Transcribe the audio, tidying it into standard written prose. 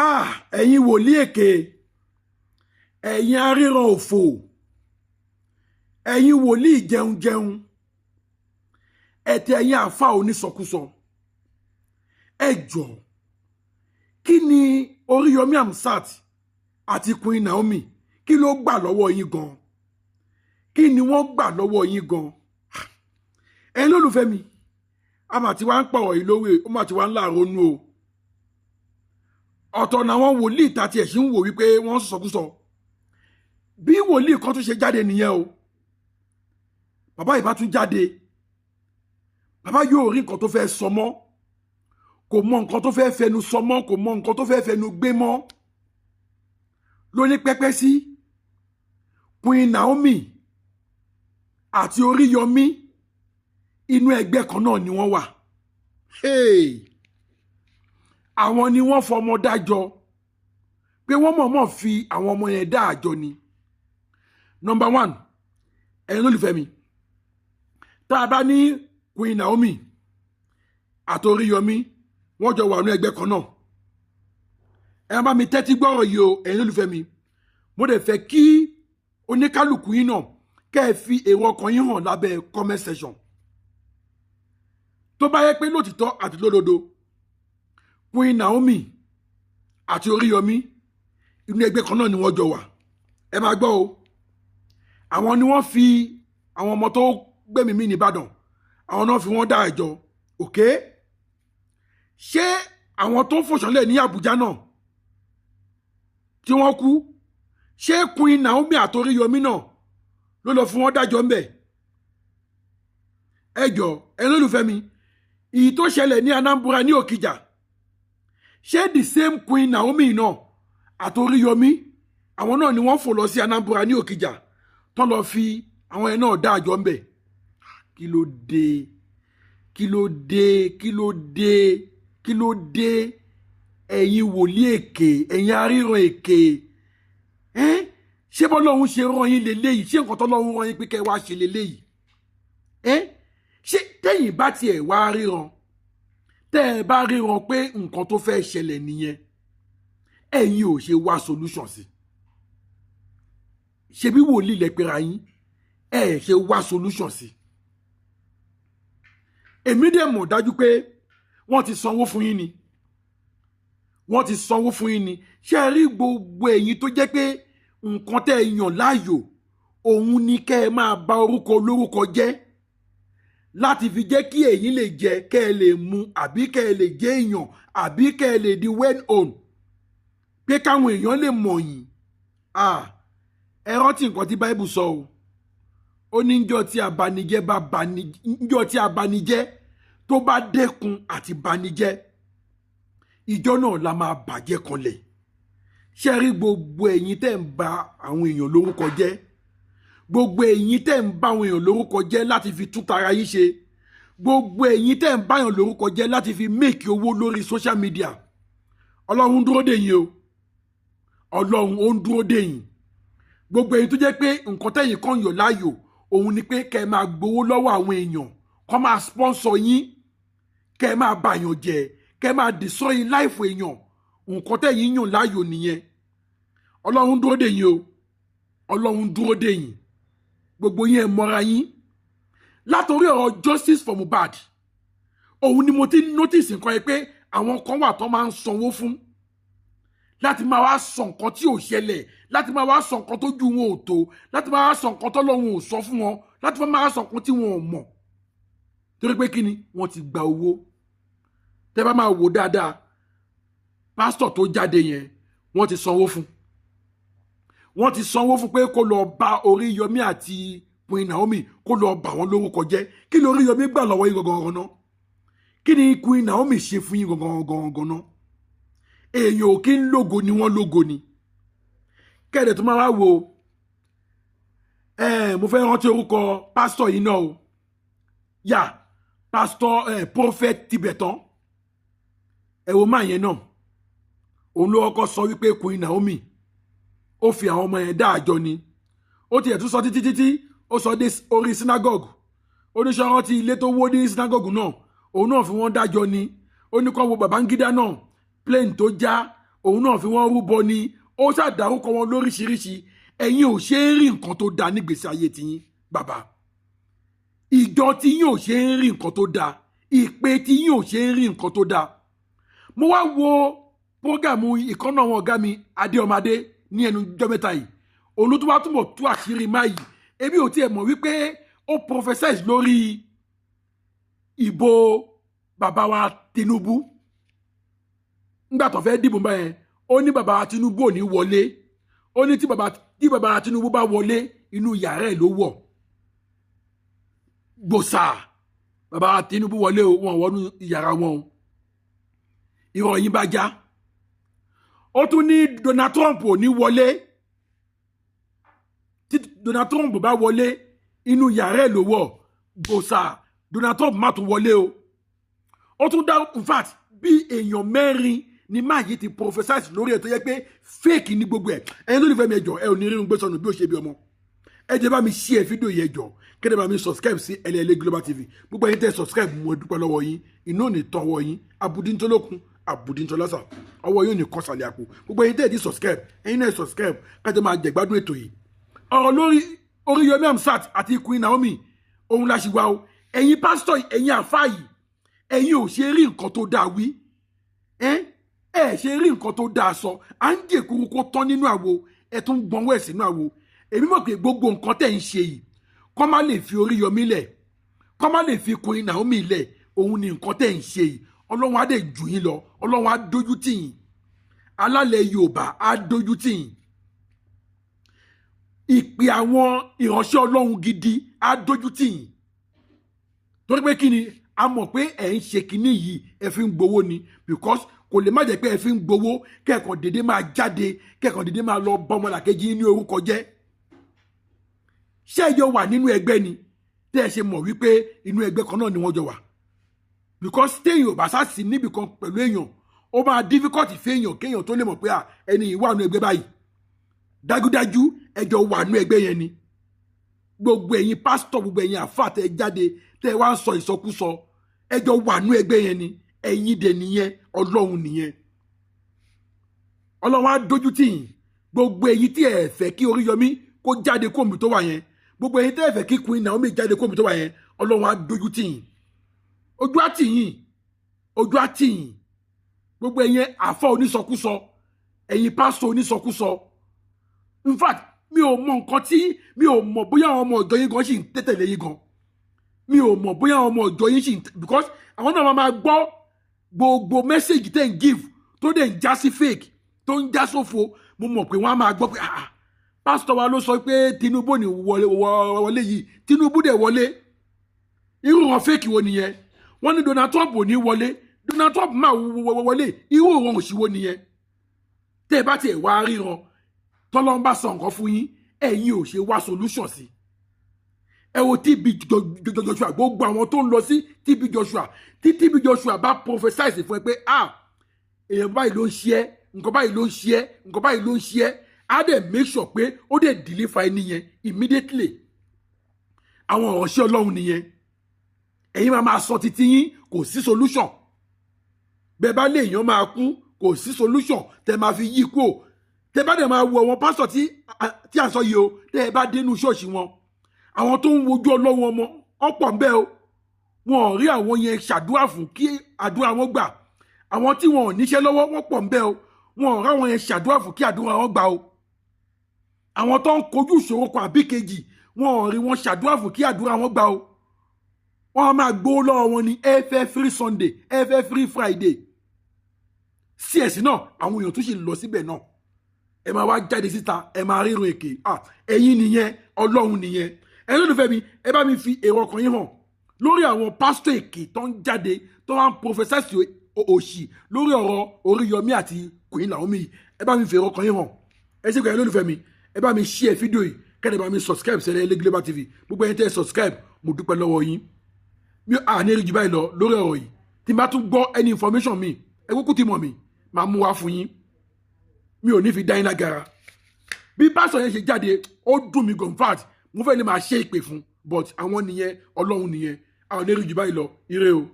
Ah, ẹ̀yin wòlíì èké, ẹ̀yin aríran òfò, ẹ̀yin wòlíì jẹunjẹun, ẹ̀tẹ̀, ẹ̀yin àfa onísọkúsọ, ẹ jọ̀ọ́, kí ni Oríyọmí Hamzat àti Queen Naomi, kí ló gbà lọ́wọ́ yín gan? Kí ni wọ́n gbà lọ́wọ́ yín gan? Ẹ̀yin lólùfẹ́ mi, a mà ti wá ń pọ̀rọ̀ yìí lówè, ó mà ti wá ń láàrónú o. Ọ̀tọ̀ làwọn wòlíì ta tiẹ̀ sí ń wò wípé wọ́n ń sọkúsọ. Bí wòlíì kan tún ṣe jáde nìyẹn o. Bàbá ìbá tún jáde, bàbá yóò rí nǹkan tó fẹ́ sọ mọ́, kò mọ nǹkan tó fẹ́ fẹnu sọ mọ́, kò mọ nǹkan tó fẹ́ fẹnu gbé mọ́. Ló ní pẹ́pẹ́ sí Queen Naomi àti Oríyọmí, inú ẹgbẹ́ kan náà ni wọ́n wà. Hey! Àwọn ni wọ́n fọmọ dájọ́, pé wọ́n mọ̀ọ́mọ̀ fi àwọn ọmọ yẹn dá àjọ ni. Number one, ẹ̀yin olólùfẹ́ mi, tá a bá ní Queen Naomi àti Oríyọmí, wọ́n jọ wà ní ẹgbẹ́ kan náà, ẹ bá mi tẹ́tí gbọ́rọ̀ yìí o. Ẹ̀yin olólùfẹ́ mi, mo dẹ̀ fẹ́ kí oníkálukú yín náà kẹ́ ẹ fi èrò ọkàn yín hàn lábẹ́ comment section. Tó bá yẹ pé lótìtọ́ àti lódodo, Queen Naomi àti Oríyọmí, inú ẹgbẹ́ kan náà ni wọ́n jọ wà, ẹ máa gbọ́ o. Àwọn ni wọ́n fi àwọn ọmọ tó gbẹ̀mí mì nìbàdàn, àwọn náà fi wọ́n dá àjọ. Òkè ṣé àwọn tó ń fòṣánlẹ̀ ní Àbújá náà tí wọ́n kú, ṣé Queen Naomi àti Oríyọmí náà ló lọ fún wọn dájọ́ ńbẹ̀? Ẹ jọ, ẹ lólùfẹ́ mi, ìyí tó ṣẹlẹ̀ ní Anambra, ní Òkìjà, ṣé the same Queen Naomi náà àti Oríyọmí, àwọn náà ni wọ́n fò lọ sí Anambra ní Òkìjà tó lọ fi àwọn ẹ̀ náà dá àjọ ńbẹ̀? Kí ló dé? Kí ló dé? Kí ló dé? Kí ló dé? Ẹ̀yin wòlíì èké, ẹ̀yin aríran èké, ẹ́n, ṣé bọ́lọ́hún ṣe rán yín leléyìí? Ṣé nǹkan tọ́lọ́hún rán yín pé kẹ́ ẹ wá ṣe leléyìí? Ẹ́n, ṣé tẹ́yìn bá tiẹ̀ wá ríran, tẹ́ ẹ bá ríran pé nǹkan tó fẹ́ ṣẹlẹ̀ nìyẹn, ẹ̀yin ò ṣe wá solution sí? Ṣebí wòlíì lẹ pera yín, ẹ ṣe wá solution sí? Èmi dẹ̀ mọ̀ dájú pé wọ́n ti sanwó fún yín ni, wọ́n ti sanwó fún yín ni. Ṣé ẹ rí gbogbo ẹ̀yin tó jẹ́ pé nǹkan tẹ́ ẹ yàn láàyò, òun ni kẹ́ ẹ máa bà orúkọ olórúkọ jẹ́ láti fi jẹ́ kí ẹ̀yin lè jẹ, kẹ́ ẹ lè mu, àbí kẹ́ ẹ lè jẹ́ èèyàn, àbí kẹ́ ẹ lè di well known, pé káwọn èèyàn lè mọ̀ yín? Ẹ rántí nǹkan tí Báíbù sọ o. Ó ní njọ́ tí abanijẹ́ bá bani, njọ́ tí abanijẹ́ tó bá dẹ́kun àti banijẹ́, ìjọ náà la máa bàjẹ́ kanlẹ̀. Ṣé rí gbogbo ẹ̀yin tẹ́ ń ba àwọn èèyàn lórúkọ jẹ́, gbogbo ẹ̀yin tẹ́ ń bá àwọn èèyàn lórúkọ jẹ́ láti fi tún tara yín ṣe, gbogbo ẹ̀yin tẹ́ ń bá èèyàn lórúkọ jẹ́ láti fi make owó lórí social media, Ọlọ́run dúró dè yín o. Ọlọ́run ó ń dúró dè yín. Gbogbo ẹ̀yin tó jẹ́ pé nǹkan tẹ́yìn kan yàn láàyò, òun ni pé kẹ́ ẹ máa gbowó lọ́wọ́ àwọn èèyàn, kó máa sponsor yín, kẹ́ ẹ máa bàyàn jẹ́, kẹ́ ẹ máa destroy life èèyàn, nǹkan tẹ́yìn yàn láàyò nìyẹn. Ọlọ́run dúró dè yín o. Ọlọ́run dúró dè yín. Gbogbo yín, ẹ mọ́ra yín. Látòrí ọ̀rọ̀ justice for Mohbad, òun ni mo ti notice nǹkan yẹn pé àwọn kan wà tó máa ń sanwó fún láti máa wá sọ nǹkan tí ò ṣẹlẹ̀, láti máa wá sọ nǹkan tó ju wọn ò tó, láti máa wá sọ nǹkan tọ́lọ́run ò sọ fún wọn, láti máa wá sọ nǹkan tí wọn ò mọ̀. Torí pé kíni? Wọ́n ti gba owó. Tẹ́ bá máa wò dáadáa, pásítọ̀ tó jáde yẹn, wọ́n ti sanwó fún, wọ́n ti sanwó fún pé kó lọ bá Oríyọmí àti Queen Naomi, kó lọ bà wọ́n lórúkọ jẹ́. Kí ló Oríyọmí gbà lọ́wọ́ yín gangan náà? Kí ni Queen Naomi ṣe fún yín gangan gangan náà? Èèyàn ò kí ń lógo ni, wọ́n lógo ni. Kẹ́ẹ̀dẹ̀ tó máa wá wo ẹ, mo fẹ́ rántí orúkọ pásítọ̀ yìí náà o. Yà, pásítọ̀ ẹ, Prophet Tibetan, ẹ wo máa yẹn náà, òun ló kọ́kọ́ sọ wípé Queen Naomi ó fi àwọn ọmọ yẹn dá àjọ ni. Ó tiẹ̀ tún sọ títí títí, ó sọ dé orí synagogue. Oníṣẹ́ rántí ilé tó wó ní synagogue náà, òun náà fi wọ́n dájọ́ ni. Ó ní kó wo Babangida náà, plane tó já. Òun náà fi wọ́n rúbọ ni. Ó ṣàdárúkọ wọn lóríṣiríṣi. Ẹ̀yin ò ṣe é rí nǹkan tó dáa nígbèsí ayé tiyín, bàbá. Ìjọ tiyín ò ṣe é rí nǹkan tó dáa. Ìpè tiyín ò ṣe é rí nǹkan tó dáa. Mo wá wo program ìkànnà àwọn ọ̀gá mi Adéọmọdé ní ẹnu jọ́ mẹ́ta yìí. Òun ló tún wá túbọ̀ tú àṣírí máa yìí. Ebi ò tiẹ̀ mọ̀ wípé ó prophesize lórí ìbò bàbá wa Tinubu nígbà tó fẹ́ dìbò báyẹn. Ó ní bàbá wa Tinubu ò ní wọlé. Ó ní tí bàbá wa Tinubu bá wọlé, inú yàrá ẹ̀ ló wọ̀. Gbòòsà, bàbá wa Tinubu wọlé o, wọn wọnú yàrá wọn o. Ìròyìn bá já. Ó tún ní Donald Trump ò ní wọlé. Tí Donald Trump bá wọlé, inú yàrá ẹ̀ ló wọ̀. Gbòòsà, Donald Trump má tún wọlé o. Ó tún dá, in fact, bí èèyàn mẹ́rin ni máa yìí ti prophesize lórí ẹ̀ tó yẹ pé fake ní gbogbo ẹ̀. Ẹ̀yin tó nífẹ̀ẹ́ mi, ẹjọ́ ẹ ò ní rírun gbé sọnù bí ó ṣe bí ọmọ. Ẹ jẹ́ bá mi share fídíò yẹn jọ, kéde bá mi subscribe sí Ẹlẹ́ẹ̀lẹ́ Global TV. Gbogbo ẹ̀yin tẹ́ subscribe, mo dúpẹ́ lọ́wọ́ yín. Iná ò ní tọwọ́ yín, abudintolókun abudintolọ́sà, ọwọ́ yóò ní kọ́sàlẹ̀ àpò. Gbogbo ẹ̀yin tẹ́ ti subscribe, ẹ̀yin náà subscribe, kájọ máa jẹ̀gbádùn ètò yìí. Ọ̀rọ̀ lórí Oríyọmí Hamzat àti Queen Naomi, òun la ṣì wá o. Ẹ̀yin pásítọ̀, ẹ̀yin àfáà yìí, ẹ̀yin ò ṣe rí nǹkan tó dáa wí, ẹ ẹ ṣe rí nǹkan tó dáa sọ. À ń jèkúrú kó tán nínú àwo, ẹ tún gbọ́nwọ́ ẹ̀ sínú àwo. Èmi mọ̀ pé gbogbo nǹkan tẹ̀ ń ṣe yìí, kọ́ má lè fi Oríyọmí lẹ̀, kọ́ má lè fi Queen Naomi lẹ̀, òun ni nǹkan tẹ̀ ń ṣe yìí. Ọlọ́run á dẹ̀ jù yín lọ. Ọlọ́run á dójú tì yín. Alálẹ̀ Yorùbá á dójú tì yín. Ìpè àwọn ìránṣẹ́ Ọlọ́run gidi á dójú tì yín. Torí pé kí ni? A mọ̀ pé ẹ̀ ń ṣe kinní yìí, ẹ fi ń gbowó ni, because kò lè má jẹ́ pé ẹ fi ń gbowó kẹ́ẹ̀kan dédé máa jáde, kẹ́ẹ̀kan dédé máa lọ bọ́mọlàkejì ní orúkọ jẹ́. Ṣé ẹjọ́ wà nínú ẹgbẹ́ ni tẹ́ ẹ ṣe mọ̀ wípé inú ẹgbẹ́ kan náà ni wọ́n jọ wà? Because téèyàn ò bá sá sí níbì kan pẹ̀lú èèyàn, ó máa difficult fẹ́yàn kéèyàn tó lè mọ̀ pé ẹni yìí wà nínú ẹgbẹ́ báyìí. Dájúdájú, ẹjọ́ wà nínú ẹgbẹ́ yẹn ni. Gbogbo ẹ̀yin pásítọ̀, gbogbo ẹ̀yin àfáà tẹ́ jáde, tẹ́ wá ń sọ ìsọkúsọ, ẹjọ́ wà nínú ẹgbẹ́ yẹn ni. Ẹ̀yin dẹ̀ nìyẹn, Ọlọ́run nìyẹn. Ọlọ́run á dójú tì yín. Gbogbo ẹ̀yin tí ẹ fẹ́ kí Oríyọmí kó jáde kómi tó wà yẹn, gbogbo ẹ̀yin tí ẹ fẹ́ kí Queen Naomi jáde kómi tó wà yẹn, Ọlọ́run á dójú tì yín. Ojú á tì yín, ojú á tì yín. Gbogbo ẹ̀yin àfọ onísọkúsọ, ẹ̀yin pásítọ̀ onísọkúsọ, in fact, mi ò mọ nǹkan tí mi ò mọ̀ bóyá àwọn ọmọ ọ̀dọ́ yín gan ṣì ń tẹ̀tẹ̀lé yín gan. Mi ò mọ̀ bóyá àwọn ọmọ ọ̀dọ́ yín ṣì ń, because àwọn náà máa gbọ́ gbogbo message tẹ́ ń give, tó dẹ̀ ń já sí fake, tó ń já sófo. Mo mọ̀ pé wọ́n á máa gbọ́ pé, "Ah, pásítọ̀ wa ló sọ pé Tinubu ní wọlé wọlé yìí, Tinubu dẹ̀ wọlé. Irú wọn fake wo nìyẹn?" Wọ́n ní Donald Trump ò ní wọlé, Donald Trump máa wọlé. Irú wọn òṣì wo nìyẹn? Tẹ́ ẹ bá tiẹ̀ wá ríran, tọ́lọ́n bá sọ nǹkan fún yín, ẹ̀yin ò ṣe wá solution sí. Ẹ wo TB Joshua, gbogbo àwọn tó ń lọ sí TB Joshua. Tí TB Joshua bá prophesize fún ẹ pé, "Ah, èèyàn báyìí ló ń ṣe ẹ́, nǹkan báyìí ló ń ṣe ẹ́, nǹkan báyìí ló ń ṣe ẹ́," á dẹ̀ make sure pé ó dẹ̀ deliver ẹni yẹn immediately. Àwọn ìránṣẹ́ Ọlọ́run nìyẹn. Ẹ̀yin máa máa sọ títí yín, kò sí solution. Bẹ́ẹ̀ bá lè èèyàn máa kú, kò sí solution tẹ́ máa fi yí kú o. Tẹ́ bá dẹ̀ máa wo àwọn pásítọ̀ tí à ń sọ yìí o, tẹ́ ẹ bá dénú ṣọ́ọ̀ṣì wọn, àwọn tó ń wojú Ọlọ́run ọmọ ọ̀pọ̀ ń bẹ o. Wọn ò rí àwọn yẹn ṣàdúrà fún kí àdúrà wọn gbà. Àwọn tí wọn ò níṣẹ́ lọ́wọ́, wọ́n pọ̀ ń bẹ o. Wọn ò ráwọn yẹn ṣàdúrà fún kí àdúrà wọn gbà o. Àwọn tó ń kojú ìṣòro kan àbí kejì, wọn ò rí wọn ṣàdúrà fún kí àdúrà wọn gbà o. Wọn máa gbowó lọ́wọ́ wọn ní every Sunday, every Friday. CS náà, àwọn èèyàn tún sì lọ síbẹ̀ náà. Ẹ máa wá jáde síta, ẹ máa rírun èké. Ẹ̀yin nìyẹn, Ọlọ́run nìyẹn. Ẹ̀yin lólùfẹ́ mi, ẹ bá mi fi èrò ọkàn yín hàn lórí àwọn pásítọ̀ èké tó ń jáde, tó wá ń prophesy òṣì lórí ọ̀rọ̀ Oríyọmí àti Queen Naomi. Ẹ bá mi fi èrò ọkàn yín hàn. Ẹ ṣe kọ́. Ẹ̀yin lólùfẹ́ mi, ẹ bá mi share fídíò yìí, kẹ́ni bá mi subscribe sí Ẹlẹ́ẹ̀lẹ́ Global TV. Gbogbo ẹ̀yin tẹ́ ẹ subscribe, mo dúpẹ́ lọ́wọ́ yín. Mi à ní rí jù báyìí lọ lórí ọ̀rọ̀ yìí. Tí n bá tún gbọ́ any information mi, ẹ kúkú ti mọ̀ mi, máa mú wá fún yín. Mi ò ní fi dá yín lágara. Bí pásítọ̀ yẹn ṣe jáde, ó dùn mí gan. In fact, mo fẹ́ lè máa ṣe ìpè fún, but àwọn nìyẹn, Ọlọ́run nìyẹn. Àwọn ò ní rí jù báyìí lọ. Ire o.